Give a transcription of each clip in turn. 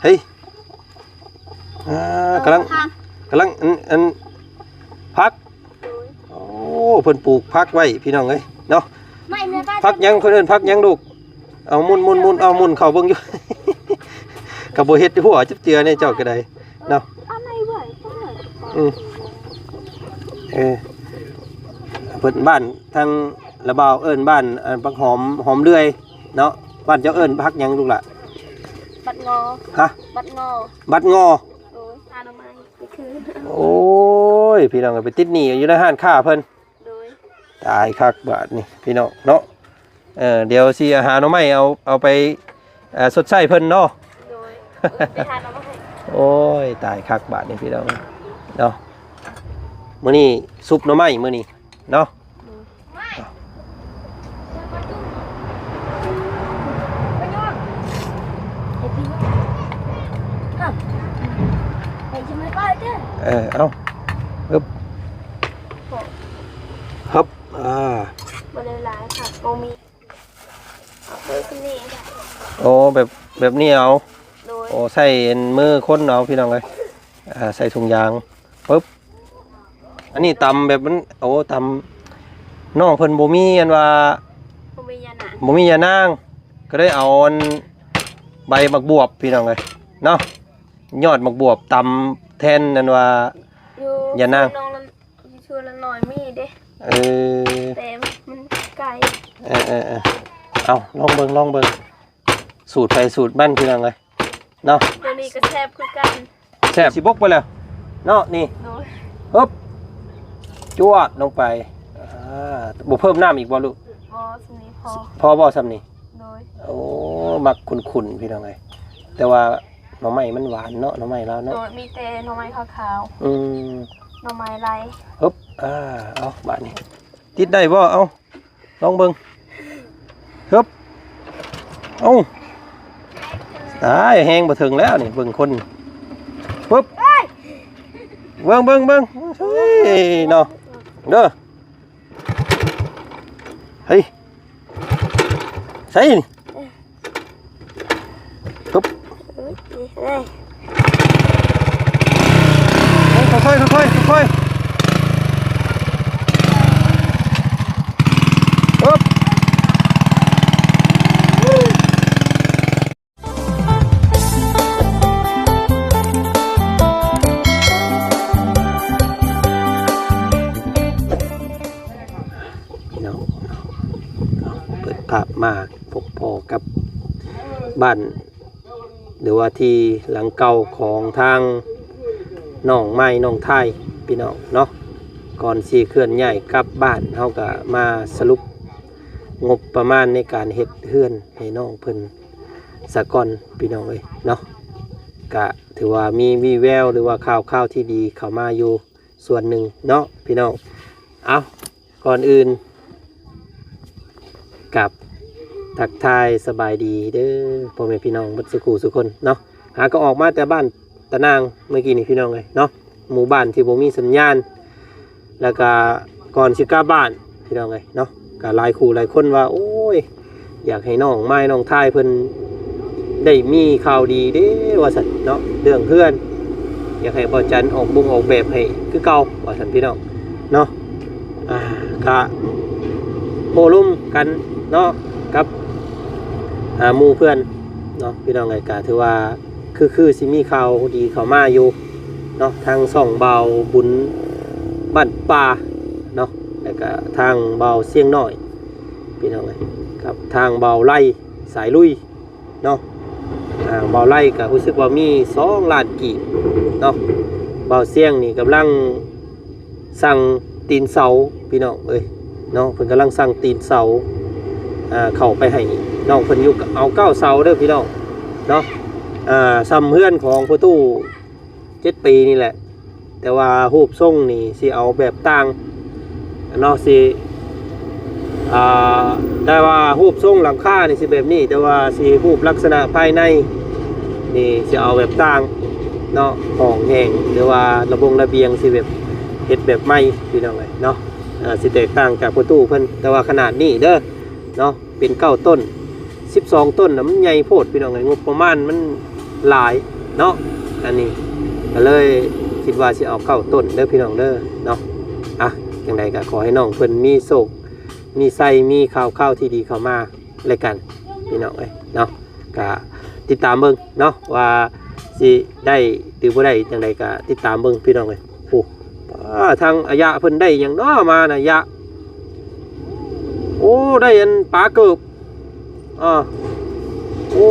ເຮີ້ຍ ອ່າ ເອີ ກຳລັງ ເອົາຜັກ ກຳລັງ ອັນ ອັນ ຜັກ ໂດຍ ໂອ້ ເພິ່ນປູກຜັກໄວ້ພີ່ນ້ອງເອີຍເນາະ. ໄມ້ແມ່ບ້ານ ຜັກຫຍັງ ເພິ່ນເອີ້ນຜັກຫຍັງລູກ? ເອົາໝຸນໆໆ ເອົາໝຸນເຂົ້າເບິ່ງຢູ່ ກໍບໍ່ເຮັດຫົວຈັກເທື່ອນີ້ເຈົ້າກໍໄດ້ເນາະ. ເອົາໄມ້ໄວ້ ອືມ ເອີ ເພິ່ນບ້ານທາງລະບ່າວເອີ້ນບ້ານ ອັນ ຜັກຫອມ ຫອມເດືອຍເນາະ. ບ້ານເຈົ້າເອີ້ນຜັກຫຍັງລູກຫຼ້າ? ບັກງໍ. ຮະ? ບັກງໍ. ບັກງໍ. ໂອ້ຍ ຫາໜໍ່ໄມ້ ໂອ້ຍ ພີ່ນ້ອງເອີຍ ໄປຕິດໜີ້ຢູ່ໃນຮ້ານຄ້າເພິ່ນ. ໂດຍ ຕາຍຄັກບາດນີ້ພີ່ນ້ອງເນາະ. ເອີ ດຽວຊິຫາໜໍ່ໄມ້ເອົາ ເອົາໄປ ເອີ ຊົດໃຊ້ເພິ່ນເນາະ. ໂດຍ ເອີ ໄປຫາໜໍ່ໄມ້. ໂອ້ຍ ຕາຍຄັກບາດນີ້ພີ່ນ້ອງເນາະ. ມື້ນີ້ຊຸບໜໍ່ໄມ້ມື້ນີ້ເນາະ. ໂດຍ ເອີ ເອົາ ຮຶບ ຮຶບ ອ່າ ບໍ່ໄດ້ຫຼາຍ ຜັກບໍ່ມີ ເອົາເລີຍນີ້. ໂອ້ ແບບ ແບບນີ້ເອົາ. ໂດຍ ໂອ້ ໃສ່ອັນມືຄົນເອົາພີ່ນ້ອງເອີຍ. ອ່າ ໃສ່ຖົງຢາງ ປຶບ. ອັນນີ້ຕຳແບບມັນ ໂອ້ ຕຳ ນ້ອງເພິ່ນບໍ່ມີອັນວ່າ ບໍ່ມີຢານາງ ບໍ່ມີຢານາງ ກໍເລີຍເອົາອັນໃບໝາກບວບພີ່ນ້ອງເອີຍເນາະ. ຍອດໝາກບວບຕຳແທນອັນວ່າ ຢູ່ ຢານາງ ຢູ່ສວນນ້ອງລະ ຢູ່ສວນລະນ້ອຍມີເດ້. ເອີ ແຕ່ມັນໄກ. ເອີໆໆ ເອົາ ລອງເບິ່ງ ລອງເບິ່ງ ສູດໃຜສູດມັນພີ່ນ້ອງເອີຍເນາະ. ຕົວນີ້ກໍແຊບຄືກັນ ແຊບ ຊິບົກໄປແລ້ວເນາະນີ້. ໂດຍ ຮຶບ ຈວດລົງໄປ. ອ່າ ບໍ່ເພີ່ມນ້ຳອີກບໍ່ລູກ? ບໍ່ ສ່ຳນີ້ພໍ ພໍບໍ່ສ່ຳນີ້? ໂດຍ ໂອ້ ມັກຂຸ້ນໆ ພີ່ນ້ອງເອີຍ ແຕ່ວ່າໜໍ່ໄມ້ມັນຫວານເນາະ ໜໍ່ໄມ້ລາວເນາະ. ໂດຍ ມີແຕ່ໜໍ່ໄມ້ຂາວໆ. ອືມ ໜໍ່ໄມ້ໄລ່ ຮຶບ ອ່າ ເອົາ ບາດນີ້ຕິດໄດ້ບໍ່? ເອົາ ລອງເບິ່ງ ຮຶບ ເອົາ ຕາຍ ແຮງບໍ່ເຖິງແລ້ວນີ້ ເບິ່ງຄົນ ປຶບ ເບິ່ງ ເບິ່ງ ເບິ່ງ ເຮີ້ຍ ເນາະ ເດີ ເຮີ້ຍ ໃສ່ນີ້ ຮຶບ ເອີ ນີ້ເລີຍ ເຮີ້ຍ ຄ່ອຍໆ ຄ່ອຍໆ ຄ່ອຍໆ ຮຶບ ພີ່ນ້ອງ ເນາະ ເປີດພາບມາພົບພໍ້ກັບບ້ານ ຫຼືວ່າທີ່ຫຼັງເກົ່າຂອງທາງນ້ອງໄມ້ ນ້ອງທາຍ ພີ່ນ້ອງເນາະ. ກ່ອນຊິເຄື່ອນຍ້າຍກັບບ້ານ ເຮົາກໍມາສະຫຼຸບງົບປະມານໃນການເຮັດເຮືອນໃຫ້ນ້ອງເພິ່ນສາກ່ອນ ພີ່ນ້ອງເອີຍເນາະ. ກະຖືວ່າມີວີ່ແວວ ຫຼືວ່າຂ່າວຄາວທີ່ດີເຂົ້າມາຢູ່ສ່ວນໜຶ່ງເນາະ ພີ່ນ້ອງ. ເອົາ ກ່ອນອື່ນ ກັບທັກທາຍສະບາຍດີເດີ ພໍ່ແມ່ພີ່ນ້ອງເບິດສູ່ຄູ່ສູ່ຄົນເນາະ. ຫາກໍອອກມາແຕ່ບ້ານຕານາງເມື່ອກີ້ນີ້ ພີ່ນ້ອງເອີຍເນາະ, ໝູ່ບ້ານທີ່ບໍ່ມີສັນຍານ. ແລ້ວກະກ່ອນຊິກັບບ້ານ ພີ່ນ້ອງເອີຍເນາະ, ກະຫຼາຍຄູ່ຫຼາຍຄົນວ່າ ໂອ້ຍ ຢາກໃຫ້ນ້ອງໄມ້ນ້ອງທາຍເພິ່ນໄດ້ມີຂ່າວດີເດ້ ວ່າຊັ້ນເນາະ, ເລື່ອງເຮືອນ ຢາກໃຫ້ບ່າວຈັນອອກບົງອອກແບບໃຫ້ຄືເກົ່າ ວ່າຊັ້ນ ພີ່ນ້ອງເນາະ. ອ່າ ກະໂອ້ລົມກັນເນາະ ກັບ ອ່າ ໝູ່ເພື່ອນເນາະ ພີ່ນ້ອງເອີຍ. ກະຖືວ່າຄື ຄືຊິມີຂ່າວດີເຂົ້າມາຢູ່ເນາະ, ທາງຊ່ອງບ່າວບຸນບ້ານປ່າເນາະ ແລ້ວກະທາງບ່າວຊຽງນ້ອຍ ພີ່ນ້ອງເອີຍ ກັບທາງບ່າວໄລສາຍລຸຍ ເນາະ. ອ່າ ບ່າວໄລກໍຮູ້ສຶກວ່າມີສອງລ້ານກີບເນາະ. ບ່າວຊຽງນີ້ກຳລັງສັ່ງຕີນເສົາ ພີ່ນ້ອງເອີຍເນາະ, ເພິ່ນກຳລັງສັ່ງຕີນເສົາ ອ່າ ເຂົ້າໄປໃຫ້ນ້ອງເພິ່ນຢູ່ ເອົາເກົ້າເສົາເດີ ພີ່ນ້ອງເນາະ. ອ່າ ສ່ຳເຮືອນຂອງພໍ່ຕູ້ ເຈັດປີນີ້ແຫຼະ, ແຕ່ວ່າຮູບຊົງນີ້ຊິເອົາແບບຕ່າງເນາະ, ຊິ ອ່າ ແຕ່ວ່າຮູບຊົງຫຼັງຄານີ້ຊິແບບນີ້, ແຕ່ວ່າຊິຮູບລັກສະນະພາຍໃນນີ້ຊິເອົາແບບຕ່າງເນາະ, ຫ້ອງແຫ້ງ ຫຼືວ່າລະບົງລະບຽງຊິແບບເຮັດແບບໃໝ່ ພີ່ນ້ອງເອີຍເນາະ. ອ່າ ຊິແຕກຕ່າງຈາກພໍ່ຕູ້ເພິ່ນ, ແຕ່ວ່າຂະໜາດນີ້ເດີເນາະ ເປັນເກົ້າຕົ້ນ ສິບສອງຕົ້ນນະ ມັນໃຫຍ່ໂພດ ພີ່ນ້ອງເອີຍ, ງົບປະມານມັນ ຫຼາຍເນາະ. ອັນນີ້ກໍເລີຍຄິດວ່າຊິເອົາເກົ້າຕົ້ນເດີພີ່ນ້ອງເດີເນາະ. ອ່ະ ຈັ່ງໃດກໍຂໍໃຫ້ນ້ອງເພິ່ນມີໂຊກມີໄຊ ມີຂ່າວຄາວທີ່ດີເຂົ້າມາ ແລະກັນພີ່ນ້ອງເອີຍເນາະ. ກະຕິດຕາມເບິ່ງເນາະ ວ່າຊິໄດ້ຫຼືບໍ່ໄດ້ຈັ່ງໃດກະຕິດຕາມເບິ່ງພີ່ນ້ອງເອີຍ. ໂອ້ ອ່າ ທາງອາຍະເພິ່ນໄດ້ຫຍັງເນາະມານະ ອາຍະ? ໂອ້ ໄດ້ອັນປາເກີບ ອ່າ ໂອ້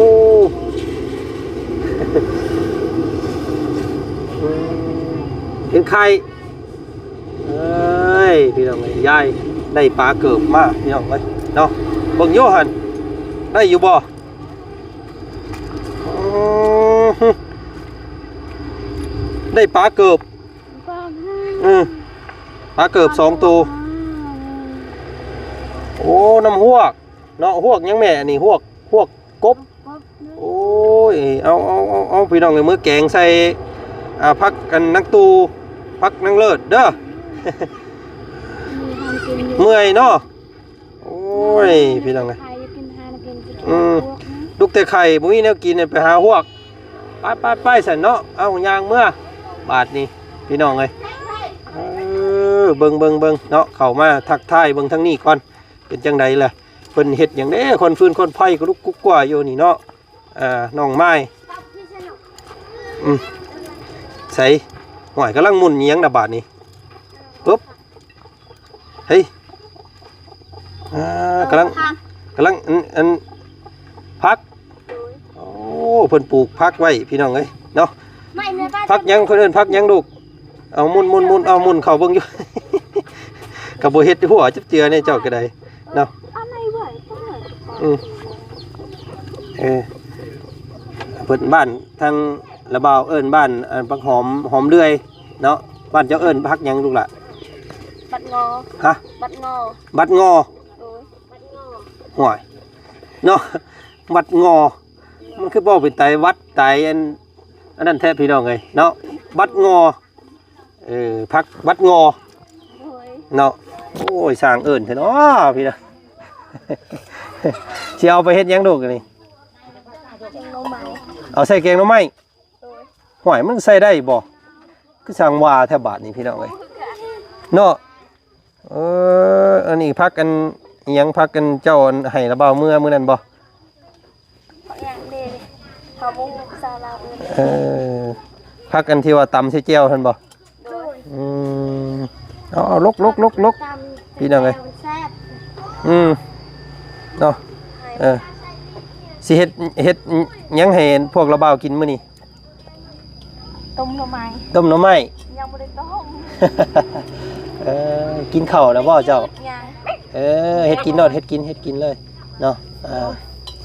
ເປັນໄຂ່ ເອີຍ ພີ່ນ້ອງເອີຍ ຍາຍໄດ້ປາເກີບມາ ພີ່ນ້ອງເອີຍເນາະ. ເບິ່ງຢູ່ຫັ້ນ ໄດ້ຢູ່ບໍ່? ອື ໄດ້ປາເກີບ ເອີ ປາເກີບສອງໂຕ. ໂອ້ ນ້ຳຮວກເນາະ ຮວກຫຍັງແມ່ ອັນນີ້ ຮວກ ຮວກກົບ. ໂອ້ຍ ເອົາ ເອົາ ເອົາ ເອົາ ພີ່ນ້ອງເອີຍ ມື້ແກງໃສ່ ອ່າ ຜັກອັນນາງຕູ້ ຜັກນາງເລີດເດີ. ເມື່ອຍເນາະ ໂອ້ຍ ພີ່ນ້ອງເອີຍ ອືມ ລຸກແຕ່ໄຂ່ ບໍ່ມີແນວກິນ ໄປຫາຮວກ. ໄປ ໄປ ໄປ ຊັ້ນເນາະ ເອົາ ຍ່າງເມືອບາດນີ້ ພີ່ນ້ອງເອີຍ. ເອີ ເບິ່ງ ເບິ່ງ ເບິ່ງເນາະ ເຂົ້າມາທັກທາຍເບິ່ງທາງນີ້ກ່ອນ ເປັນຈັ່ງໃດລະ? ເພິ່ນເຮັດຫຍັງເດ້ ຄວັນຟືນຄວັນໄຟກະລຸກກຸກກົວຢູ່ນີ້ເນາະ. ອ່າ ນ້ອງໄມ້ ອືມ ໃສ ຫ້ວຍ ກຳລັງໝຸ່ນອີ່ຫຍັງນະບາດນີ້ ປຶບ ເຮີ້ຍ ອ່າ ກຳລັງ ກຳລັງ ອັນ ອັນ ຜັກ ໂອ້ ເພິ່ນປູກຜັກໄວ້ພີ່ນ້ອງເອີຍເນາະ. ຜັກຫຍັງ ເພິ່ນເອີ້ນຜັກຫຍັງລູກ? ເອົາໝຸ່ນ ໝຸ່ນ ໝຸ່ນ ເອົາໝຸ່ນເຂົ້າເບິ່ງຢູ່ ກໍບໍ່ເຮັດຫົວຈັກເທື່ອແນ່ເຈົ້າກໍໄດ້ເນາະ. ອືມ ເອີ ເພິ່ນບ້ານທາງລະບ່າວເອີ້ນບ້ານ ອັນ ຜັກຫອມ ຫອມເດືອຍເນາະ. ບ້ານເຈົ້າເອີ້ນຜັກຫຍັງລູກຫຼ້າ? ບັດງໍ. ຮະ? ບັດງໍ. ບັດງໍ. ໂດຍ ບັດງໍ. ຫ້ວຍ ເນາະ ບັດງໍ ມັນຄືເວົ້າເປັນຕາຍວັດຕາຍ ອັນ ອັນນັ້ນແທ້ພີ່ນ້ອງເອີຍເນາະ ບັດງໍ. ເອີ ຜັກບັດງໍ ໂດຍ ເນາະ. ໂອ້ຍ ຊ່າງເອີ້ນແທ້ເນາະພີ່ນ້ອງ. ຊິເອົາໄປເຮັດຫຍັງລູກນີ້? ແກງໜໍ່ໄມ້. ເອົາໃສ່ແກງໜໍ່ໄມ້? ໂດຍ. ຫ້ວຍ ມັນໃສ່ໄດ້ບໍ່? ຄືຊ່າງວ່າແທ້ບາດນີ້ພີ່ນ້ອງເອີຍ ເນາະ. ເອີ ອັນນີ້ຜັກອັນ ອີ່ຫຍັງ ຜັກອັນເຈົ້າອັນໃຫ້ລະບ່າວເມືອມື້ນັ້ນບໍ່? ຜັກຫຍັງເດ? ເຮົາບໍ່ຮູ້ພາສາລາວເອີ້ນ. ເອີ ຜັກອັນທີ່ວ່າຕຳໃສ່ແຈ່ວຫັ້ນບໍ່? ໂດຍ. ອືມ ເອົາ ເອົາ ລົກ ລົກ ລົກ ລົກ ຕຳ ພີ່ນ້ອງເອີຍ ແຈ່ວແຊບ. ອືມ ເນາະ ເອີ ຊິເຮັດ ເຮັດຫຍັງໃຫ້ພວກລະບ່າວກິນມື້ນີ້? ຕົ້ມໜໍ່ໄມ້. ຕົ້ມໜໍ່ໄມ້? ຍັງບໍ່ໄດ້ຕົ້ມ. ເອີ ກິນເຂົ້າແລ້ວບໍ່ເຈົ້າ? ຍັງ. ເອີ ເຮັດກິນໂລດ ເຮັດກິນ ເຮັດກິນເລີຍເນາະ. ເອີ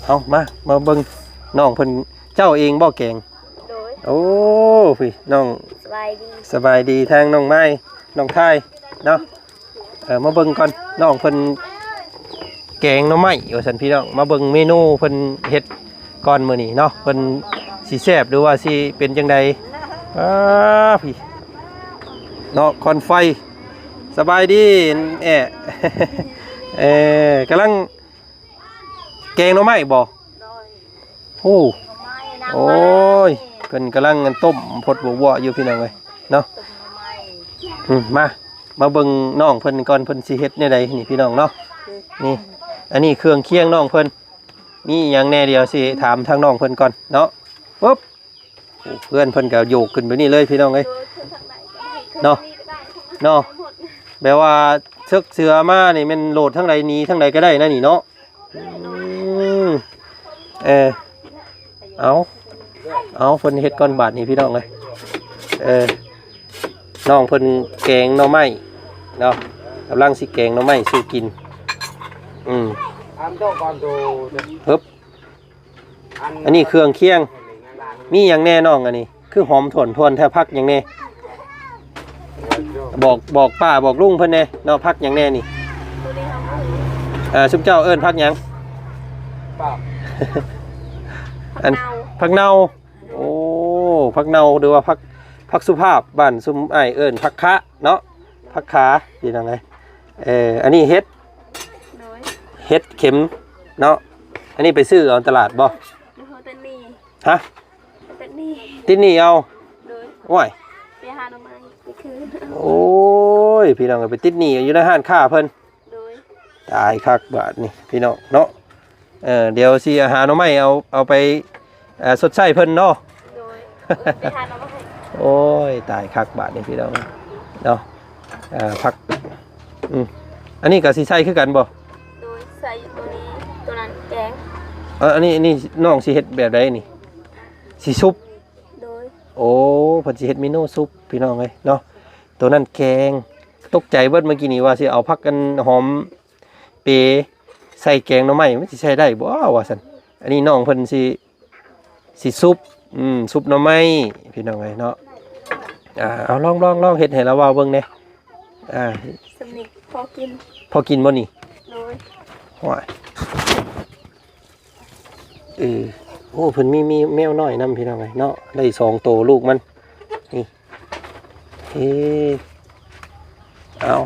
ເອົາ ມາ ມາເບິ່ງນ້ອງເພິ່ນ ເຈົ້າເອງບໍ່ແກງ? ໂດຍ. ໂອ້ ພີ່ນ້ອງ ສະບາຍດີ ສະບາຍດີ ທາງນ້ອງໄມ້ ນ້ອງໄທເນາະ. ເອີ ມາເບິ່ງກ່ອນ ນ້ອງເພິ່ນແກງໜໍ່ໄມ້ວ່າຊັ້ນພີ່ນ້ອງ. ມາເບິ່ງເມນູເພິ່ນເຮັດກ່ອນມື້ນີ້ເນາະ ເພິ່ນຊິແຊບຫຼືວ່າຊິເປັນຈັ່ງໃດ. ອ້າ ພີ່ເນາະ ຄວັນໄຟ. ສະບາຍດີແອ້. ເອີ ກຳລັງແກງໜໍ່ໄມ້ບໍ່? ໂດຍ. ໂອ້ ໂອ້ຍ ເພິ່ນກຳລັງຕົ້ມພົດບົວໆຢູ່ພີ່ນ້ອງເອີຍເນາະ. ອືມ ມາ ມາເບິ່ງນ້ອງເພິ່ນກ່ອນ ເພິ່ນຊິເຮັດແນວໃດນີ້ພີ່ນ້ອງເນາະ. ນີ້ ອັນນີ້ເຄື່ອງຄຽງນ້ອງເພິ່ນ ມີຫຍັງແດ່ ດຽວຊິຖາມທາງນ້ອງເພິ່ນກ່ອນເນາະ. ປຶບ ໂອ້ ເຮືອນເພິ່ນກໍໂຍກຂຶ້ນແບບນີ້ເລີຍພີ່ນ້ອງເອີຍ ໂດຍ ເນາະ ເນາະ. ແບບວ່າເສິກເສືອມານີ້ແມ່ນໂດດທາງໃດໜີທາງໃດກໍໄດ້ນະນີ້ເນາະ. ອືມ ເອີ ເອົາ ເອົາ ເພິ່ນເຮັດກ່ອນບາດນີ້ພີ່ນ້ອງເອີຍ. ເອີ ນ້ອງເພິ່ນແກງໜໍ່ໄມ້ເນາະ ກຳລັງຊິແກງໜໍ່ໄມ້ສູ່ກິນ. ອືມ ຮຶບ ອັນນີ້ເຄື່ອງຄຽງ ມີຫຍັງແດ່ນ້ອງ? ອັນນີ້ຄືຫອມຖ້ວນໆແທ້ ຜັກຫຍັງແດ່? ບອກ ບອກປ້າບອກລຸງເພິ່ນແດ່ເນາະ ຜັກຫຍັງແດ່ນີ້? ເອີ ຊຸມເຈົ້າເອີ້ນຜັກຫຍັງ? ອັນ ຜັກເນົ່າ. ໂອ້ ຜັກເນົ່າ ຫຼືວ່າຜັກ ຜັກສຸພາບ ບ້ານຊຸມອ້າຍເອີ້ນຜັກຄະເນາະ ຜັກຄາ ພີ່ນ້ອງເອີຍ. ເອີ ອັນນີ້ເຫັດ ໂດຍ ເຫັດເຂັມເນາະ. ອັນນີ້ໄປຊື້ເອົາຕະຫຼາດບໍ່? ບໍ່ ເຮົາແຕ່ນີ້ ຮະ? ເຮົາແຕ່ ນີ້ ຕິດໜີ້ເອົາ ໂດຍ ໂອ້ຍ ໄປຫາໜໍ່ໄມ້ໄປຄືນ ໂອ້ຍ ພີ່ນ້ອງເອີຍ ໄປຕິດໜີ້ຢູ່ໃນຮ້ານຄ້າເພິ່ນ ໂດຍ ຕາຍຄັກບາດນີ້ພີ່ນ້ອງເນາະ ເອີ ດຽວຊິຫາໜໍ່ໄມ້ເອົາ ເອົາໄປ ເອີ ຊົດໃຊ້ເພິ່ນເນາະ ໂດຍ ເອີ ໄປຫາໜໍ່ໄມ້ ໂອ້ຍ ຕາຍຄັກບາດນີ້ພີ່ນ້ອງເນາະ ເອີ ຜັກ ອືມ ອັນນີ້ກໍຊິໃສ່ຄືກັນບໍ່? ໂດຍ ໃສ່ຢູ່ໂຕນີ້ ໂຕນັ້ນແກງ ເອີ ອັນນີ້ ອັນນີ້ນ້ອງຊິເຮັດແບບໃດນີ້? ຊິຊຸບ ໂດຍ ໂອ້ ເພິ່ນຊິເຮັດເມນູຊຸບພີ່ນ້ອງເອີຍເນາະ ໂຕນັ້ນແກງ ຕົກໃຈເບິດເມື່ອກີ້ນີ້ວ່າຊິເອົາຜັກອັນຫອມເປໃສ່ແກງໜໍ່ໄມ້ ມັນຊິໃສ່ໄດ້ບໍ່ວ່າຊັ້ນ ອັນນີ້ນ້ອງເພິ່ນຊິ ຊິຊຸບ ອືມ ຊຸບໜໍ່ໄມ້ພີ່ນ້ອງເອີຍເນາະ ອ່າ ເອົາລອງ ລອງ ລອງເຮັດໃຫ້ລາວເວົ້າເບິ່ງແດ່ ອ່າ ສຳນິກພໍກິນ ພໍກິນບໍ່ນີ້? ໂດຍ ໂອ້ຍ ເອີ ໂອ້ ເພິ່ນມີ ມີແມວນ້ອຍນຳພີ່ນ້ອງເອີຍເນາະ ໄດ້ສອງໂຕລູກມັນ ນີ້ ເອີ ເອົາ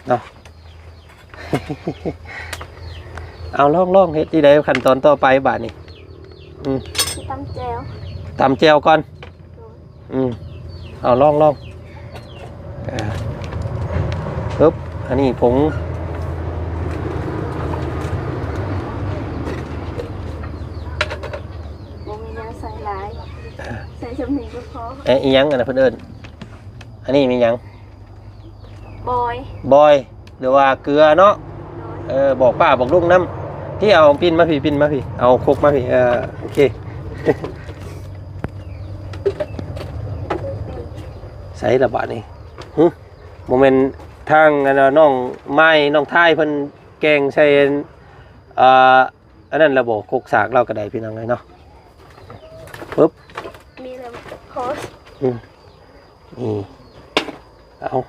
ເນາະ ເອົາລອງ ລອງເຮັດຈັ່ງໃດຂັ້ນຕອນຕໍ່ໄປບາດນີ້ ອືມ ຊິຕຳແຈ່ວ ຕຳແຈ່ວກ່ອນ ໂດຍ ອືມ ເອົາລອງ ລອງ ເອີ ປຶບ ອັນນີ້ຜົງ ບໍ່ມີແນວໃສ່ຫຼາຍ ເອີ ໃສ່ຊ່ຳນີ້ກໍພໍ ເອີ ອີຫຍັງອັນນັ້ນເພິ່ນເອີ້ນ ອັນນີ້ແມ່ນຫຍັງ? ບອຍ ບອຍ ຫຼືວ່າເກືອເນາະ ໂດຍ ເອີ ບອກປ້າບອກລຸງນຳ ທີ່ເອົາປິ່ນມາພີ້ ປິ່ນມາພີ້ ເອົາຄົກມາພີ້ ເອີ ໂອເຄ ໃສ່ລະບາດນີ້ ຫຶ ບໍ່ແມ່ນທາງ ອັນ ນ້ອງໄມ້ ນ້ອງທາຍເພິ່ນແກງໃສ່ ເອີ ອັນນັ້ນລະບໍ່ ຄົກສາກລາວກໍໄດ້ພີ່ນ້ອງເອີຍເນາະ ປຶບ ມີແລ້ວພໍ ອືມ ນີ້ ເອົາ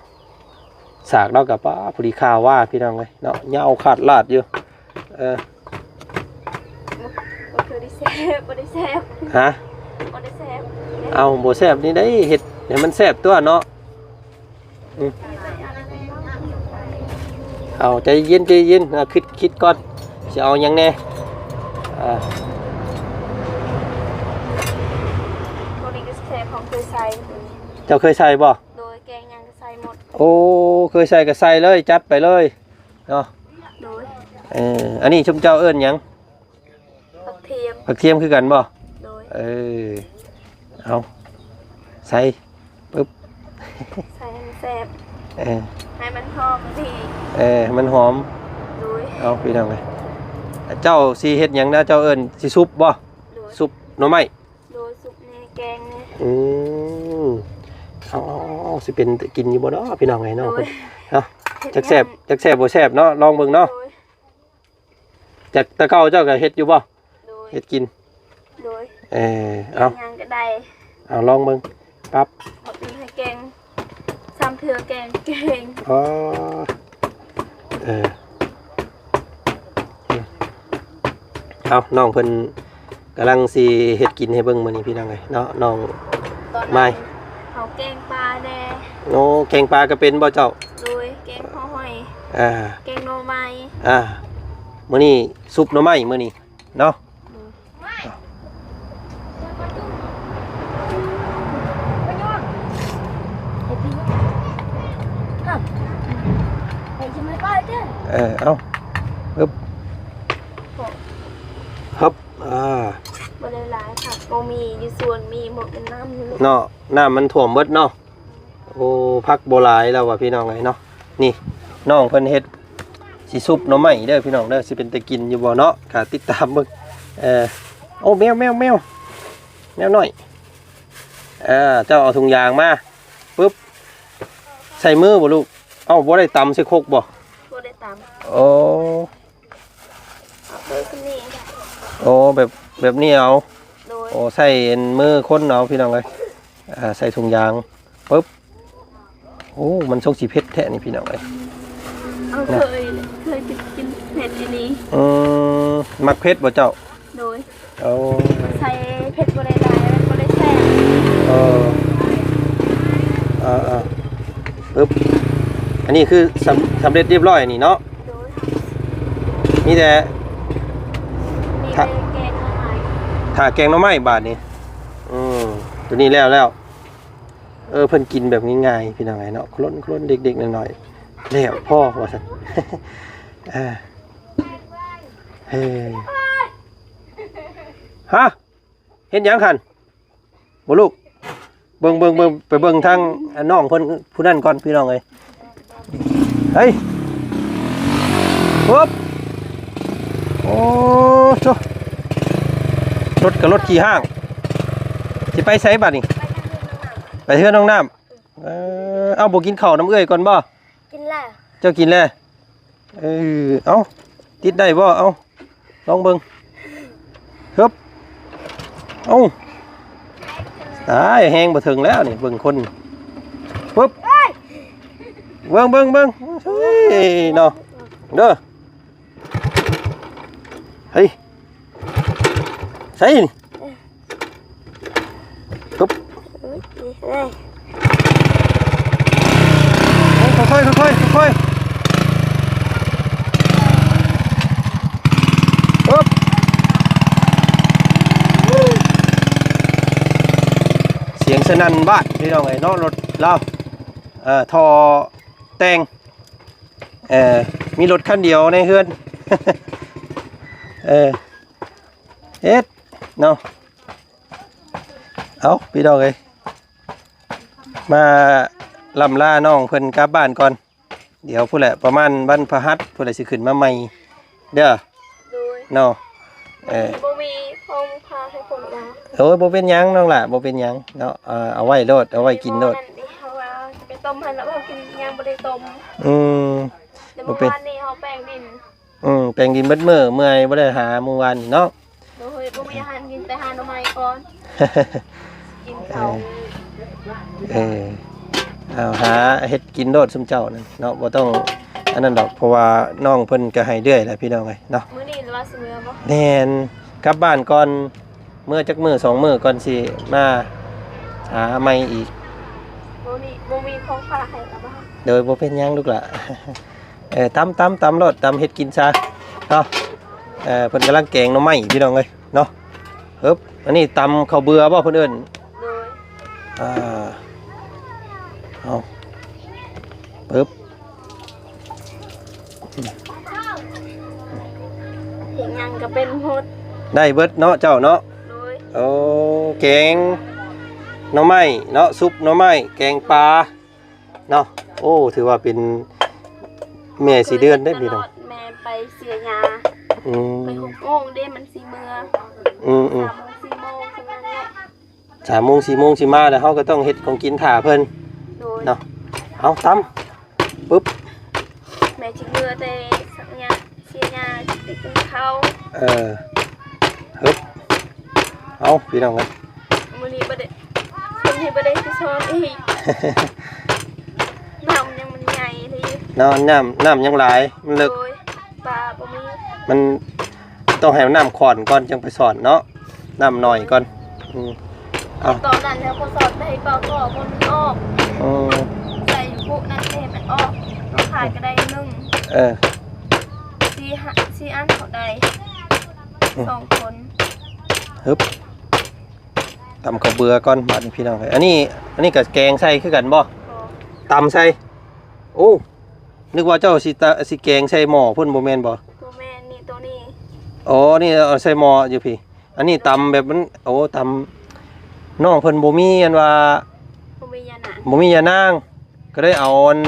ສາກລາວກໍ ປ້າ ພໍດີຄ່າວ່າພີ່ນ້ອງເອີຍເນາະ ຍາວຂາດລາດຢູ່ ເອີ ບໍ່ ບໍ່ຄືໄດ້ແຊບ ບໍ່ໄດ້ແຊບ ຮະ ບໍ່ໄດ້ແຊບ ເອົາ ບໍ່ແຊບນີ້ໄດ້ເຮັດໃຫ້ມັນແຊບຕົວະເນາະ ອືມ ເອົາ ໃຈເຢັນ ໃຈເຢັນ ເອົາ ຄິດ ຄິດກ່ອນ ຊິເອົາຫຍັງແດ່ ອ່າ ໂຕນີ້ກໍແຊບ ຂອງເຄີຍໃສ່ ເຈົ້າເຄີຍໃສ່ບໍ່? ໂດຍ ແກງຫຍັງກໍໃສ່ໝົດ ໂອ້ ເຄີຍໃສ່ກໍໃສ່ເລີຍ ຈັດໄປເລີຍເນາະ ໂດຍ ເອີ ອັນນີ້ຊຸມເຈົ້າເອີ້ນຫຍັງ? ຜັກທຽມ ຜັກທຽມຄືກັນບໍ່? ໂດຍ ເອີ ເອົາ ໃສ່ ປຶບ ໃສ່ໃຫ້ມັນແຊບ ເອີ ໃຫ້ມັນຫອມດີ ເອີ ໃຫ້ມັນຫອມ ໂດຍ ເອົາ ພີ່ນ້ອງເອີຍ ເຈົ້າຊິເຮັດຫຍັງນະ? ເຈົ້າເອີ້ນຊິຊຸບບໍ່? ໂດຍ ຊຸບໜໍ່ໄມ້ ໂດຍ ຊຸບແດ່ ແກງແດ່ ອືມ ເອົາ ເອົາ ເອົາ ຊິເປັນຕາກິນຢູ່ບໍ່ເນາະ ພີ່ນ້ອງເອີຍເນາະ ໂດຍ ເນາະ ເຮັດ ຈັກແຊບ ຫຍັງ ຈັກແຊບບໍ່ແຊບເນາະ ລອງເບິ່ງເນາະ ໂດຍ ຈາກແຕ່ເກົ່າເຈົ້າກໍເຮັດຢູ່ບໍ່? ໂດຍ ເຮັດກິນ ໂດຍ ເອີ ເອົາ ຫຍັງກໍໄດ້ ເອົາລອງເບິ່ງ ປັບ ເອົາອີກໃຫ້ແກງ ສາມເທື່ອແກງ ແກງ ອໍ ເອີ ເອົາ ນ້ອງເພິ່ນ ກຳລັງຊິເຮັດກິນໃຫ້ເບິ່ງມື້ນີ້ພີ່ນ້ອງເອີຍເນາະ ນ້ອງ ຕອນນັ້ນ ມາຍ ເຮົາແກງປາແດ່ ໂອ້ ແກງປາກໍເປັນບໍ່ເຈົ້າ? ໂດຍ ແກງຫົວຫອຍ ອ່າ ແກງໜໍ່ໄມ້ ອ່າ ມື້ນີ້ຊຸບໜໍ່ໄມ້ມື້ນີ້ເນາະ ໂດຍ ເອີ ເອົາ ຮຶບ ຮຶບ ອ່າ ບໍ່ໄດ້ຫຼາຍ ຜັກບໍ່ມີ ຢູ່ສວນມີໝົດ ແມ່ນນ້ຳນີ້ເນາະ ນ້ຳມັນຖ້ວມເບິດເນາະ ໂອ້ ຜັກບໍ່ຫຼາຍແລ້ວວ່າພີ່ນ້ອງເອີຍເນາະ ນີ້ ນ້ອງເພິ່ນເຮັດ ຊິຊຸບໜໍ່ໄມ້ເດີພີ່ນ້ອງເດີ ຊິເປັນຕາກິນຢູ່ບໍ່ເນາະ ກໍຕິດຕາມເບິ່ງ ເອີ ໂອ້ ແມວ ແມວ ແມວ ແມວນ້ອຍ ອ່າ ເຈົ້າເອົາຖົງຢາງມາ ປຶບ ໃສ່ມືບໍ່ລູກ? ເອົ້າ ບໍ່ໄດ້ຕຳໃສ່ຄົກບໍ່? ບໍ່ໄດ້ຕຳ ໂອ້ ເອົາເລີຍຄືນີ້ ໂອ້ ແບບ ແບບນີ້ເອົາ ໂດຍ ໂອ້ ໃສ່ອັນມືຄົນເອົາ ພີ່ນ້ອງເອີຍ ອ່າ ໃສ່ຖົງຢາງ ປຶບ ໂອ້ ມັນຊົງຊິເຜັດແທ້ນີ້ ພີ່ນ້ອງເອີຍ ເຮົາເຄີຍ ເຄີຍກິນເຜັດອີ່ຫຼີ ອືມ ມັກເຜັດບໍ່ເຈົ້າ? ໂດຍ ໂອ້ ໃສ່ເຜັດບໍ່ໄດ້ຫຼາຍ ມັນບໍ່ໄດ້ແຊບ ເອີ ເອີ ເອີ ປຶບ ອັນນີ້ຄືສຳ ສຳເລັດຮຽບຮ້ອຍນີ້ເນາະ ໂດຍ ມີແຕ່ ມີແຕ່ແກງໜໍ່ໄມ້ ຖ້າແກງໜໍ່ໄມ້ບາດນີ້ ອືມ ຕົວນີ້ແລ້ວແລ້ວ ເອີ ເພິ່ນກິນແບບງ່າຍໆ ພີ່ນ້ອງເອີຍເນາະ ໂຄລນໆ ເດັກໆ ນ້ອຍໆ ແລ້ວພໍວ່າຊັ້ນ ເອີ ເອີ ຮະ ເຮັດຫຍັງຫັ້ນ? ບໍ່ລູກ ເບິ່ງ ເບິ່ງ ເບິ່ງ ໄປເບິ່ງທາງ ອັນ ນ້ອງເພິ່ນຜູ້ນັ້ນກ່ອນ ພີ່ນ້ອງເອີຍ ເຮີ້ຍ ປຶບ ໂອ້ໂທ້ ລົດກໍລົດຂີ້ຮ້າງ ຊິໄປໃສບັດນີ້? ໄປເຮືອນນ້ອງນ້ຳ ເອີ ເອົ້າ ບໍ່ກິນເຂົ້ານຳເອື້ອຍກ່ອນບໍ່? ກິນແລ້ວ ເຈົ້າກິນແລ້ວ? ເອີ ເອົ້າ ຕິດໄດ້ບໍ່? ເອົ້າ ລອງເບິ່ງ ຮຶບ ເອົ້າ ຕາຍ ແຮງບໍ່ເຖິງແລ້ວນີ້ ເບິ່ງຄົນ ປຶບ ເບິ່ງ ເບິ່ງ ເບິ່ງ ເຮີ້ຍ ເນາະ ເດີ ເຮີ້ຍ ໃສ່ນີ້ ປຶບ ເອີຍ ເອີຍ ເອີຍ ຄ່ອຍໆ ຄ່ອຍໆ ຄ່ອຍໆ ປຶບ ສຽງສະໜັ່ນບ້ານ ພີ່ນ້ອງເອີຍເນາະ ລົດລາວ ເອີ ທໍ່ແຕ່ງ ເອີ ມີລົດຄັນດຽວໃນເຮືອນ ເອີ ເຮັດເນາະ. ເອົ້າ ພີ່ນ້ອງເອີຍ ມາລ່ຳລານ້ອງເພິ່ນກັບບ້ານກ່ອນ ດຽວພຸ້ນແຫຼະ ປະມານວັນພະຫັດພຸ້ນແຫຼະ ຊິຂຶ້ນມາໃໝ່ເດີ ໂດຍ ເນາະ ເອີ ບໍ່ມີຂອງຝາກໃຫ້ຜົມລະ ໂອ້ຍ ບໍ່ເປັນຫຍັງນ້ອງຫຼ້າ ບໍ່ເປັນຫຍັງເນາະ ເອົາ ເອົາໄວ້ໂລດ ເອົາໄວ້ກິນໂລດ ເພາະວ່າຊິໄປຕົ້ມໃຫ້ລະ ເຮົາກິນຍັງບໍ່ໄດ້ຕົ້ມ ອືມ ແຕ່ມື້ວານນີ້ເຮົາແປງດິນ ອືມ ແປງດິນເບິດມື້ ເມື່ອຍ ບໍ່ໄດ້ຫາມື້ວານນີ້ເນາະ ໂດຍ ບໍ່ມີອາຫານກິນ ໄປຫາໜໍ່ໄມ້ກ່ອນ ກິນເຂົ້າ ເອີ ເອີ ເອົາ ຫາເຮັດກິນໂລດຊຸມເຈົ້ານັ້ນເນາະ ບໍ່ຕ້ອງອັນນັ້ນດອກ ເພາະວ່ານ້ອງເພິ່ນກໍໃຫ້ເລື້ອຍແຫຼະ ພີ່ນ້ອງເອີຍເນາະ ມື້ນີ້ວ່າຊິເມືອບໍ່? ແມ່ນ ກັບບ້ານກ່ອນ ເມືອຈັກມື້ສອງມື້ກ່ອນຊິມາຫາໃໝ່ອີກ ບໍ່ມີ ບໍ່ມີຂອງຝາກໃຫ້ລະບໍ່? ໂດຍ ບໍ່ເປັນຫຍັງລູກຫຼ້າ ເອີ ຕຳ ຕຳ ຕຳໂລດ ຕຳເຮັດກິນຊະເນາະ ເອີ ເພິ່ນກຳລັງແກງໜໍ່ໄມ້ ພີ່ນ້ອງເອີຍເນາະ ຮຶບ ອັນນີ້ຕຳເຂົ້າເບືອບໍ່ເພິ່ນເອີ້ນ? ໂດຍ ອ່າ ເອົາ ປຶບ ເຮັດຫຍັງກໍເປັນໝົດ ໄດ້ເບິດເນາະເຈົ້າເນາະ ໂດຍ ໂອ້ ແກງໜໍ່ໄມ້ເນາະ ຊຸບໜໍ່ໄມ້ ແກງປາ ເນາະ ໂອ້ ຖືວ່າເປັນແມ່ສີ່ເດືອນເດ້ພີ່ນ້ອງ ແມ່ໄປເສຍຢາ ອືມ ໄປຫົກໂມງເດ້ ມັນຊິເມືອ ອືມໆ ສາມໂມງສີ່ໂມງ ສ່ຳນັ້ນແຫຼະ ສາມໂມງສີ່ໂມງຊິມາ ແລ້ວເຮົາກໍຕ້ອງເຮັດຂອງກິນຖ້າເພິ່ນ ໂດຍ ເນາະ ເອົາ ຕຳ ປຶບ ແມ່ຊິເມືອແຕ່ສັກຍາ ເສຍຍາໄປກິນເຂົ້າ ເອີ ຮຶບ ເອົາ ພີ່ນ້ອງເອີຍ ມື້ນີ້ບໍ່ໄດ້ ມື້ນີ້ບໍ່ໄດ້ຊິສອນອີກ ນ້ຳຍັງມັນໃຫຍ່ເລີຍ ນ້ຳ ນ້ຳ ນ້ຳຍັງຫຼາຍ ມັນເລິກ ໂດຍ ປາບໍ່ມີ ມັນຕ້ອງໃຫ້ນ້ຳຂ້ອນກ່ອນ ຈັ່ງໄປສອນເນາະ ນ້ຳໜ້ອຍກ່ອນ ອືມ ເອົາ ຕອນນັ້ນແລ້ວກໍສອນໄປປາກໍມັນອອກ ອືມ ໃສ່ຢູ່ຄຸນັ້ນໃຫ້ມັນອອກ ມາຂາຍກໍໄດ້ໜຶ່ງ ເອີ ສີ່ ຫ້າ ສີ່ອັນເທົ່າໃດ ອືມ ສອງຄົນ ຮຶບ ຕຳເຂົ້າເບືອກ່ອນບາດນີ້ພີ່ນ້ອງເອີຍ ອັນນີ້ ອັນນີ້ກໍແກງໃສ່ຄືກັນບໍ່? ບໍ່ ຕຳໃສ່ ໂອ້ ນຶກວ່າເຈົ້າຊິຕະ ຊິແກງໃສ່ໝໍ້ພຸ້ນ ບໍ່ແມ່ນບໍ່? ບໍ່ແມ່ນ ນີ້ ໂຕນີ້ ອໍ ນີ້ເອົາໃສ່ໝໍ້ຢູ່ພີ້ ອັນນີ້ຕຳແບບມັນ ໂອ້ ຕຳ ນ້ອງເພິ່ນບໍ່ມີອັນວ່າ ບໍ່ມີຢານາງ ບໍ່ມີຢານາງ ກໍເລີຍເອົາອັນ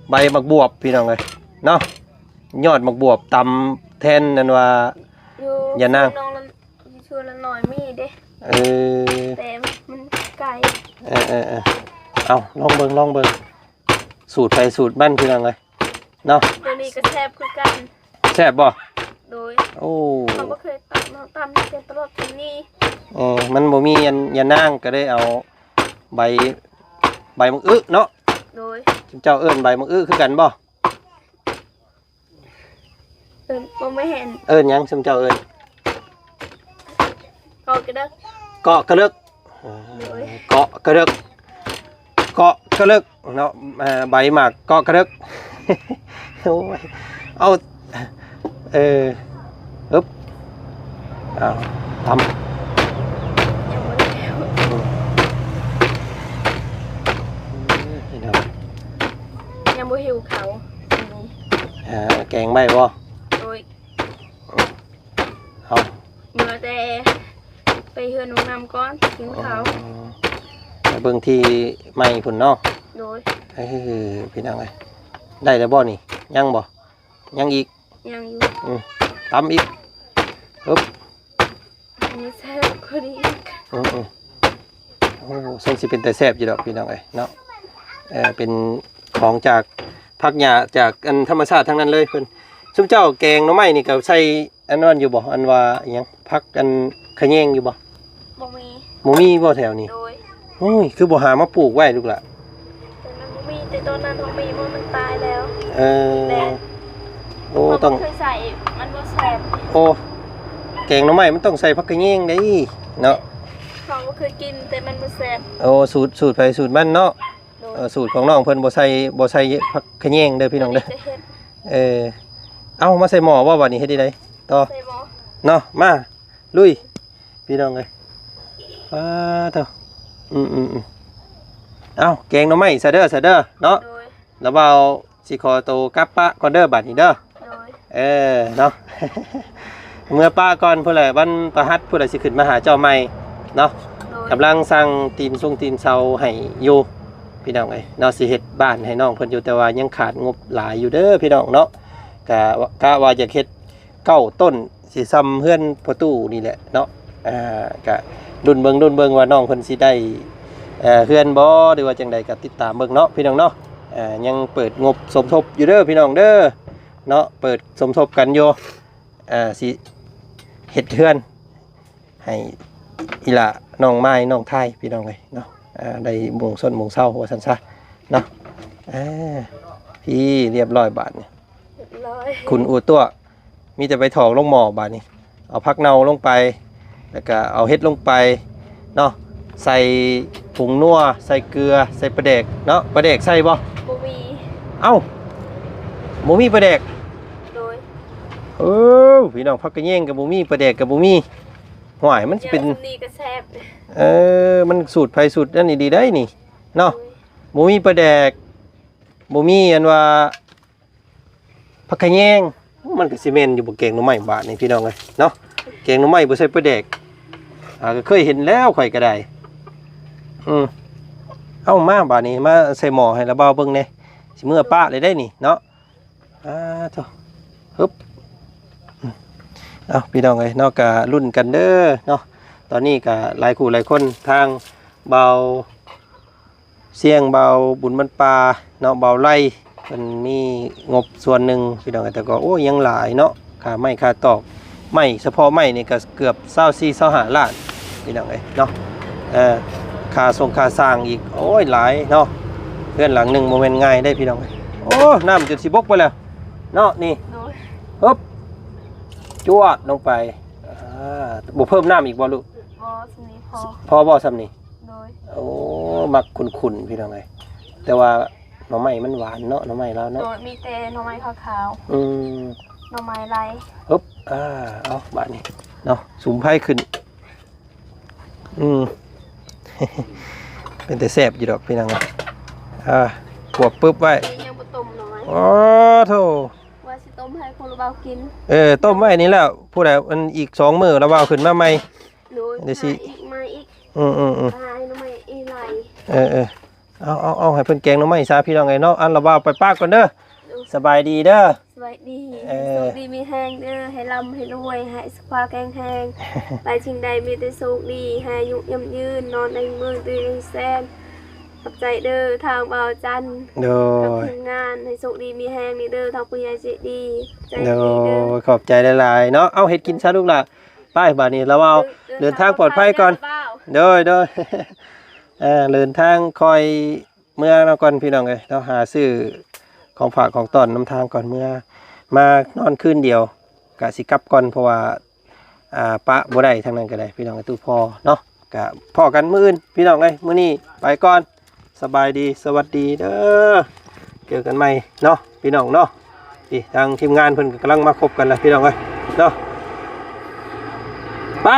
ໃບໝາກບວບ ພີ່ນ້ອງເອີຍເນາະ ຍອດໝາກບວບຕຳແທນອັນວ່າ ຢານາງ ຢູ່ສວນນ້ອງລະ ຢູ່ສວນລະໜ້ອຍມີເດ້ ເອີ ແຕ່ມັນໄກ ເອີໆໆ ເອົາ ລອງເບິ່ງ ລອງເບິ່ງ ສູດໃຜສູດມັນ ພີ່ນ້ອງເອີຍເນາະ ໂຕນີ້ກໍແຊບຄືກັນ ແຊບບໍ່? ໂດຍ ໂອ້ ເຮົາບໍ່ເຄີຍຕຳ ເຮົາຕຳແຕ່ຕະຫຼອດປີນີ້ ເອີ ມັນບໍ່ມີອັນ ຢານາງ ກໍເລີຍເອົາໃບ ໃບໝາກອຶເນາະ ໂດຍ ເຈົ້າເອີ້ນໃບໝາກອຶຄືກັນບໍ່? ເອີ້ນ ບໍ່ແມ່ນ ເອີ້ນຫຍັງ ຊຸມເຈົ້າເອີ້ນ? ເກາະກະເລິກ ເກາະກະເລິກ ໂດຍ ເກາະກະເລິກ ເກາະກະເລິກເນາະ ເອີ ໃບໝາກເກາະກະເລິກ ໂອ້ຍ ເອົາ ເອີ ອຶບ ເອົາ ຕຳ ຍັງບໍ່ໄດ້ ຫິວເຂົ້າ. ເອີ ແກງໄວ້ບໍ່? ໂດຍ. ເອົາ ເມື່ອແຕ່ໄປເຮືອນນ້ອງນ້ຳກ່ອນກິນເຂົ້າ. ອໍ ໄປເບິ່ງທີ່ໃໝ່ພຸ້ນເນາະ. ໂດຍ. ເອີ ພີ່ນ້ອງເອີຍ ໄດ້ແລ້ວບໍ່ນີ້? ຍັງບໍ່? ຍັງອີກ? ຍັງຢູ່. ອືມ ຕຳອີກ. ຮຶບ ອັນນີ້ແຊບກວ່ານີ້ອີກ. ອືມໆ ໂອ້ ຊົງຊິເປັນຕາແຊບຢູ່ດອກ ພີ່ນ້ອງເອີຍເນາະ. ເອີ ເປັນຂອງຈາກຜັກຫຍ້າ ຈາກອັນທຳມະຊາດທັງນັ້ນເລີຍເພິ່ນ. ຊຸມເຈົ້າແກງໜໍ່ໄມ້ນີ້ກໍໃສ່ອັນນັ້ນຢູ່ບໍ່? ອັນວ່າອີຫຍັງ ຜັກອັນຂະແຍງຢູ່ບໍ່? ບໍ່ມີ. ບໍ່ມີບໍ່ແຖວນີ້? ໂດຍ. ໂອ້ຍ ຄືບໍ່ຫາມາປູກໄວ້ລູກຫຼ້າ? ແຕ່ມັນບໍ່ມີ ແຕ່ຕອນນັ້ນເຮົາມີ ມັນຕາຍແລ້ວ. ເອີ ແຕ່ ໂອ້ ເຮົາບໍ່ ຕ້ອງ ເຄີຍໃສ່ ມັນບໍ່ແຊບ. ໂອ້ ແກງໜໍ່ໄມ້ມັນຕ້ອງໃສ່ຜັກຂະແຍງເດ້ເນາະ. ເຮົາບໍ່ເຄີຍກິນ ແຕ່ມັນບໍ່ແຊບ. ໂອ້ ສູດ ສູດໃຜສູດມັນເນາະ. ໂດຍ. ເອີ ສູດຂອງນ້ອງເພິ່ນບໍ່ໃສ່ ບໍ່ໃສ່ຜັກຂະແຍງເດີພີ່ນ້ອງເດີ. ເອີ ເອົາມາໃສ່ໝໍ້ບໍ່ ບາດນີ້ເຮັດຈັ່ງໃດຕໍ່? ໃສ່ໝໍ້ ເນາະ. ມາ ລຸຍ ພີ່ນ້ອງເອີຍ. ປາໂທ້ ອືມໆໆ ເອົ້າ ແກງໜໍ່ໄມ້ຊະເດີ ຊະເດີເນາະ. ໂດຍ. ລະບ່າວຊິຂໍໂຕກັບປະກ່ອນເດີບາດນີ້ເດີ. ໂດຍ. ເອີ ເນາະ ເມືອປະກ່ອນພຸ້ນແຫຼະ ວັນພະຫັດພຸ້ນແຫຼະ ຊິຂຶ້ນມາຫາເຈົ້າໃໝ່ເນາະ. ໂດຍ. ກຳລັງສ້າງຕີນຊົງຕີນເສົາໃຫ້ຢູ່ ພີ່ນ້ອງເອີຍເນາະ. ຊິເຮັດບ້ານໃຫ້ນ້ອງເພິ່ນຢູ່ ແຕ່ວ່າຍັງຂາດງົບຫຼາຍຢູ່ເດີພີ່ນ້ອງເນາະ. ກະ ກະວ່າຢາກເຮັດ ເກົ້າຕົ້ນ ຊິຊ່ຳເຮືອນພໍ່ຕູ້ນີ້ແຫຼະເນາະ. ອ່າ ກະລຸ້ນເບິ່ງ ລຸ້ນເບິ່ງວ່ານ້ອງເພິ່ນຊິໄດ້ ເອີ ເຮືອນບໍ່ ຫຼືວ່າຈັ່ງໃດ ກະຕິດຕາມເບິ່ງເນາະ ພີ່ນ້ອງເນາະ. ອ່າ ຍັງເປີດງົບສົມທົບຢູ່ເດີພີ່ນ້ອງເດີເນາະ ເປີດສົມທົບກັນຢູ່. ອ່າ ຊິເຮັດເຮືອນໃຫ້ອີ່ຫຼ້ານ້ອງມາຍ ນ້ອງທາຍ ພີ່ນ້ອງເອີຍເນາະ. ອ່າ ໄດ້ມຸງຊົນມຸງເຊົາວ່າຊັ້ນຊະເນາະ. ອ່າ ພີ້ ລຽບຮ້ອຍບາດນີ້ ລອຍ ຂຸນອູຕົວະ ມີແຕ່ໄປຖອກລົງໝໍ້ບາດນີ້. ເອົາຜັກເນົ່າລົງໄປ ແລ້ວກະເອົາເຫັດລົງໄປເນາະ. ໃສ່ຜົງນົວ ໃສ່ເກືອ ໃສ່ປາແດກເນາະ. ປາແດກໃສ່ບໍ່? ບໍ່ມີ. ເອົ້າ ບໍ່ມີປາແດກ? ໂດຍ. ເອີ ພີ່ນ້ອງ ຜັກກະແຍງກໍບໍ່ມີ ປາແດກກໍບໍ່ມີ. ຫ້ວຍ ມັນຊິເປັນ ແນວຊຳນີ້ກໍແຊບ. ເອີ ມັນສູດໃຜສູດນັ້ນອີ່ຫຼີໄດ໋ນີ້ເນາະ. ໂດຍ. ບໍ່ມີປາແດກ ບໍ່ມີອັນວ່າ ຜັກຂະແຍງ ມັນກໍຊິແມ່ນຢູ່ບໍ່ ແກງໜໍ່ໄມ້ບາດນີ້ ພີ່ນ້ອງເອີຍເນາະ. ແກງໜໍ່ໄມ້ບໍ່ໃສ່ປາແດກ ອ່າ ກໍເຄີຍເຫັນແລ້ວຂ້ອຍກໍໄດ້. ອືມ ເອົາມາບາດນີ້ ມາໃສ່ໝໍ້ໃຫ້ລະບ່າວເບິ່ງແດ່ ຊິເມືອປະເລີຍໄດ໋ນີ້ເນາະ. ອ່າ ໂທ້ ຮຶບ ເອົາ ພີ່ນ້ອງເອີຍເນາະ ກໍລຸ້ນກັນເດີເນາະ. ຕອນນີ້ກໍຫຼາຍຄູ່ຫຼາຍຄົນ ທາງບ່າວ ສ່ຽງ ບ່າວບຸນບັນປາເນາະ ບ່າວໄລ ເພິ່ນມີງົບສ່ວນໜຶ່ງ ພີ່ນ້ອງເອີຍ. ແຕ່ກໍ ໂອ້ຍ ຍັງຫຼາຍເນາະ ຄ່າໄມ້ຄ່າຕອກ ໄມ້ ສະເພາະໄມ້ນີ້ກໍເກືອບຊາວສີ່ ຊາວຫ້າລ້ານ ພີ່ນ້ອງເອີຍເນາະ. ເອີ ຄ່າສົ່ງຄ່າສ້າງອີກ ໂອ້ຍ ຫຼາຍເນາະ. ເຮືອນຫຼັງໜຶ່ງບໍ່ແມ່ນງ່າຍເດ້ ພີ່ນ້ອງເອີຍ. ໂອ້ ນ້ຳຈົນຊິບົກໄປແລ້ວເນາະນີ້. ໂດຍ. ຮຶບ ຈວດລົງໄປ. ອ່າ ບໍ່ເພີ່ມນ້ຳອີກບໍ່ລູກ? ບໍ່ ສ່ຳນີ້ພໍ. ພໍບໍ່ສ່ຳນີ້? ໂດຍ. ໂອ້ ມັກຂຸ້ນໆ ພີ່ນ້ອງເອີຍ ແຕ່ວ່າໜໍ່ໄມ້ມັນຫວານເນາະ ໜໍ່ໄມ້ລາວເນາະ. ໂດຍ ມີແຕ່ໜໍ່ໄມ້ຂາວໆ. ອືມ ໜໍ່ໄມ້ໄລ່. ຮຶບ ອ່າ ເອົາບາດນີ້ເນາະ ສຸມໄຟຂຶ້ນ. ອືມ ເປັນຕາແຊບຢູ່ດອກ ພີ່ນ້ອງເອີຍ. ອ່າ ກວບປຶບໄວ້. ຍັງບໍ່ຕົ້ມໜໍ່ໄມ້. ໂອ້ໂທ້ ວ່າຊິຕົ້ມໃຫ້ຜູ້ລະບ່າວກິນ. ເອີ ຕົ້ມໄວ້ນີ້ແຫຼະ ຜູ້ໃດ ອັນ ອີກສອງມື້ລະບ່າວຂຶ້ນມາໃໝ່. ໂດຍ. ໄດ້ຊິ ຫາອີກ ມາອີກ. ອືມໆໆ ຫາໜໍ່ໄມ້ອີກຫຼາຍ. ເອີໆ ເອົາໆໆ ໃຫ້ເພິ່ນແກງໜໍ່ໄມ້ຊະ ພີ່ນ້ອງເອີຍເນາະ. ອັນລະບ່າວໄປປະກ່ອນເດີ. ໂດຍ. ສະບາຍດີເດີ. ສະບາຍດີ. ເອີ ໂຊກດີມີແຮງເດີ ໃຫ້ລ່ຳໃຫ້ລວຍ ໃຫ້ສຸຂະພາບແຂງແຮງ ໄປສິ່ງໃດມີແຕ່ໂຊກດີ ໃຫ້ອາຍຸຍືນຍືນ ນອນໃນເມືອງຕື່ນໃນແສນ. ຂອບໃຈເດີທາງບ່າວຈັນ. ໂດຍ. ກັບທີມງານ ໃຫ້ໂຊກດີມີແຮງເດີ ທາງຜູ້ໃຫຍ່ໃຈດີ. ໂດຍ. ຂອບໃຈຫຼາຍໆເນາະ. ເອົາ ເຮັດກິນຊະລູກຫຼ້າ. ໄປ ບາດນີ້ລະບ່າວ ເດີ ເດີນທາງປອດໄພກ່ອນ. ໂດຍໆ ເດີນທາງປອດໄພເດີບ່າວ. ເດີນທາງຄ່ອຍ ເມືອນຳກ່ອນ ພີ່ນ້ອງເອີຍເນາະ. ຫາຊື້ຂອງຝາກຂອງຕ້ອນນຳທາງກ່ອນເມືອ. ມານອນຄືນດຽວກະຊິກັບກ່ອນ ເພາະວ່າ ອ່າ ປະບໍ່ໄດ້ທາງນັ້ນກໍໄດ້ ພີ່ນ້ອງເອີຍ ຕູ້ພໍເນາະ. ກະພໍ້ກັນມື້ອື່ນ ພີ່ນ້ອງເອີຍ. ມື້ນີ້ໄປກ່ອນ ສະບາຍດີ ສະຫວັດດີເດີ ເຈີກັນໃໝ່ເນາະ ພີ່ນ້ອງເນາະ. ນີ້ທາງທີມງານເພິ່ນກໍກຳລັງມາຄົບກັນລະ ພີ່ນ້ອງເອີຍເນາະ. ໄປ